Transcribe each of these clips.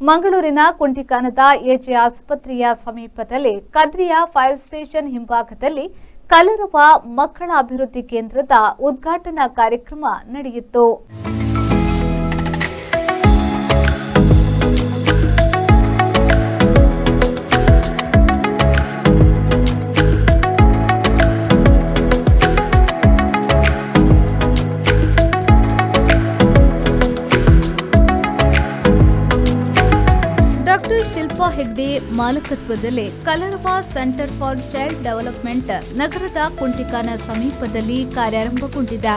ಮಂಗಳೂರಿನ ಕುಂಟಿಕಾನದ ಎಜೆ ಆಸ್ಪತ್ರೆಯ ಸಮೀಪದಲ್ಲಿ ಕದ್ರಿಯ ಫೈರ್ ಸ್ಟೇಷನ್ ಹಿಂಭಾಗದಲ್ಲಿ ಕಲರವ ಮಕ್ಕಳ ಅಭಿವೃದ್ಧಿ ಕೇಂದ್ರದ ಉದ್ಘಾಟನಾ ಕಾರ್ಯಕ್ರಮ ನಡೆಯಿತು. ಡಾಕ್ಟರ್ ಶಿಲ್ಪಾ ಹೆಗ್ಡೆ ಮಾಲಕತ್ವದಲ್ಲಿ Kalarava centre for child development ನಗರದ ಕುಂಟಿಕಾನ ಸಮೀಪದಲ್ಲಿ ಕಾರ್ಯಾರಂಭಗೊಂಡಿದೆ.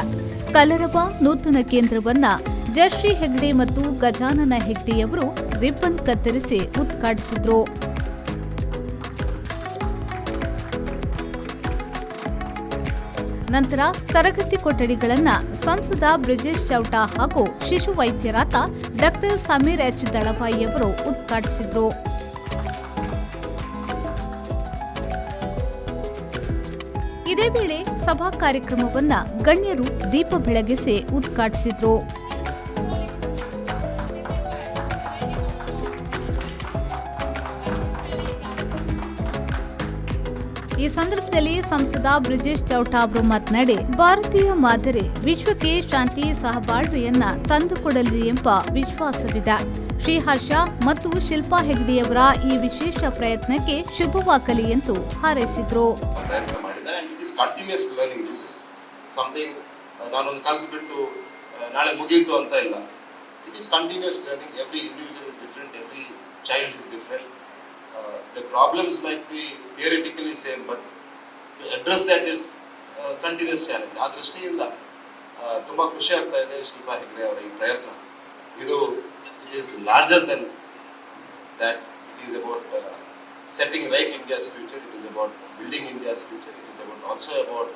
ಕಲರವ ನೂತನ ಕೇಂದ್ರವನ್ನ ಜಯಶ್ರೀ ಹೆಗ್ಡೆ ಮತ್ತು ಗಜಾನನ ಹೆಗ್ಡೆಯವರು ರಿಬ್ಬನ್ ಕತ್ತರಿಸಿ ಉದ್ಘಾಟಿಸಿದರು. ನಂತರ ತರಗತಿ ಕೊಠಡಿಗಳನ್ನು ಸಂಸದ ಬ್ರಿಜೇಶ್ ಚೌಟ ಹಾಗೂ ಶಿಶು ವೈದ್ಯರಾದ ಡಾಕ್ಟರ್ ಸಮೀರ್ ಎಚ್ ದಳವಾಯಿಯವರು ಉದ್ಘಾಟಿಸಿದರು. ಇದೇ ವೇಳೆ ಸಭಾ ಕಾರ್ಯಕ್ರಮವನ್ನ ಗಣ್ಯರು ದೀಪ ಬೆಳಗಿಸಿ ಉದ್ಘಾಟಿಸಿದರು. ಈ ಸಂದರ್ಭದಲ್ಲಿ ಸಂಸದ ಬ್ರಿಜೇಶ್ ಚೌಟ ಅವರು ಮಾತನಾಡಿ, ಭಾರತೀಯ ಮಾದರಿ ವಿಶ್ವಕ್ಕೆ ಶಾಂತಿ ಸಹಬಾಳ್ವೆಯನ್ನ ತಂದುಕೊಡಲಿದೆ ಎಂಬ ವಿಶ್ವಾಸವಿದೆ. ಶ್ರೀಹರ್ಷ ಮತ್ತು ಶಿಲ್ಪಾ ಹೆಗ್ಡೆಯವರ ಈ ವಿಶೇಷ ಪ್ರಯತ್ನಕ್ಕೆ ಶುಭವಾಗಲಿ ಎಂದು ಹಾರೈಸಿದರು. ಪ್ರಯತ್ನ ಮಾಡಿದ್ದಾರೆ, and it is continuous learning. This is something ನಾನೊಂದು ಕಲ್ತು ಬಿಟ್ಟು ನಾಳೆ ಮುಗೀತು ಅಂತ ಇಲ್ಲ. It is continuous learning. Every individual is different, every child is different. The problems might be theoretically same, but address that is continuous challenge. ಆ ದೃಷ್ಟಿಯಿಂದ ತುಂಬ ಖುಷಿ ಆಗ್ತಾ ಇದೆ. ಶಿಲ್ಪಾ ಹೆಗ್ಡೆ ಅವರ ಈ ಪ್ರಯತ್ನ ಇದು, it is larger than that. It is about setting right India's future. It is about building India's future. It is about also about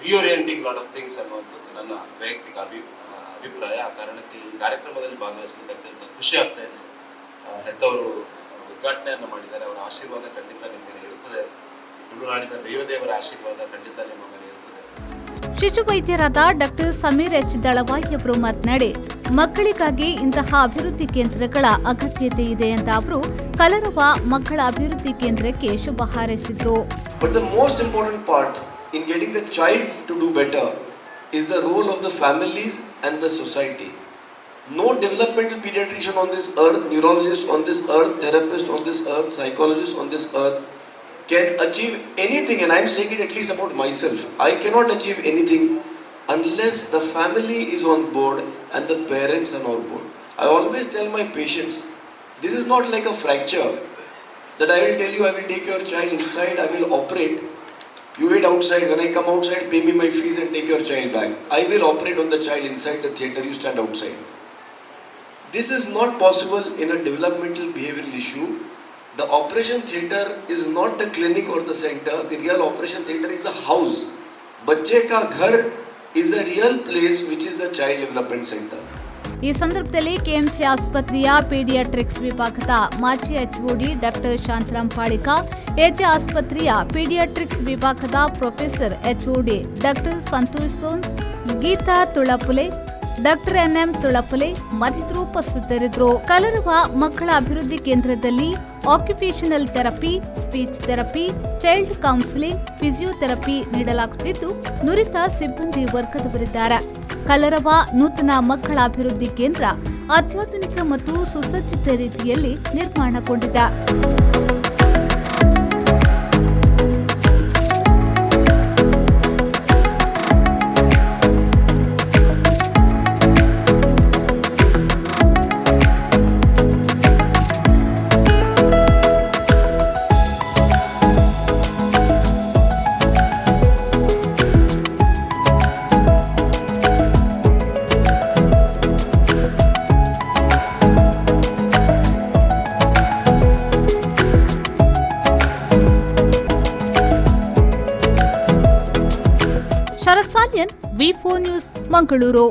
reorienting lot of things ಅನ್ನುವಂಥದ್ದು ನನ್ನ ವೈಯಕ್ತಿಕ ಅಭಿಪ್ರಾಯ. ಆ ಕಾರಣಕ್ಕೆ ಈ ಕಾರ್ಯಕ್ರಮದಲ್ಲಿ ಭಾಗವಹಿಸಲಿಕ್ಕೆ ಅತ್ಯಂತ ಖುಷಿ ಆಗ್ತಾ ಇದೆ. ಹೆತ್ತವರು ಉದ್ಘಾಟನೆಯನ್ನು ಮಾಡಿದ್ದಾರೆ. ಅವರ ಆಶೀರ್ವಾದ ಖಂಡಿತ ನಿಮ್ಮ ಮೇಲೆ ಇರ್ತದೆ. ಈ ತುಳುನಾಡಿನ ದೈವದೇವರ ಆಶೀರ್ವಾದ ಖಂಡಿತ ನಿಮ್ಮ ಮೇಲೆ ಇರ್ತದೆ. ಶಿಶು ವೈದ್ಯರಾದ ಡಾಕ್ಟರ್ ಸಮೀರ್ ಎಚ್ ದಳವಾಯಿ ಅವರು ಮಾತನಾಡಿ, ಮಕ್ಕಳಿಗಾಗಿ ಇಂತಹ ಅಭಿವೃದ್ಧಿ ಕೇಂದ್ರಗಳ ಅಗತ್ಯತೆ ಇದೆ ಎಂದ ಅವರು, ಕಲರವ ಮಕ್ಕಳ ಅಭಿವೃದ್ಧಿ ಕೇಂದ್ರಕ್ಕೆ ಶುಭ ಹಾರೈಸಿದರು. But the most important part in getting the child to do better is the role of the families and the society. No developmental pediatrician on this earth, neurologist on this earth, therapist on this earth, psychologist on this earth can achieve anything, and I'm saying it at least about myself. I cannot achieve anything unless the family is on board and the parents are on board. I always tell my patients, this is not like a fracture that I will tell you, I will take your child inside, I will operate. You wait outside. When I come outside, pay me my fees and take your child back. I will operate on the child inside the theater, you stand outside. This is not possible in a developmental behavioral issue. The operation theater is not the clinic or the center. The real operation theater is the house. बच्चे का घर is a real place, which is the child development center. ಈ ಸಂದರ್ಭದಲ್ಲಿ KMC ಆಸ್ಪತ್ರೆಯ paediatrics ವಿಭಾಗದ ಮಾಜಿ HOD doctor Shantaram Palika, AJ ಆಸ್ಪತ್ರೆಯ paediatrics ವಿಭಾಗದ professor HOD doctor Santosh ಸೋನ್ಸ್, Geeta Tulpule, doctor N M Tulpule ಮತ್ತಿತರರು ಉಪಸ್ಥಿತರಿದ್ದರು. ಕಲರವ ಮಕ್ಕಳ ಅಭಿವೃದ್ಧಿ ಕೇಂದ್ರದಲ್ಲಿ occupational therapy, speech therapy, child counselling, physiotherapy ನೀಡಲಾಗುತ್ತಿದ್ದು, ನುರಿತ ಸಿಬ್ಬಂದಿ ವರ್ಗದವರಿದ್ದಾರೆ. ಕಲರವ ನೂತನ ಮಕ್ಕಳ ಅಭಿವೃದ್ಧಿ ಕೇಂದ್ರ ಅತ್ಯಾಧುನಿಕ ಮತ್ತು ಸುಸಜ್ಜಿತ ರೀತಿಯಲ್ಲಿ ನಿರ್ಮಾಣಗೊಂಡಿದೆ. ಶರತ್ ಸಾಲ್ಯನ್, ವಿ4 ನ್ಯೂಸ್, ಮಂಗಳೂರು.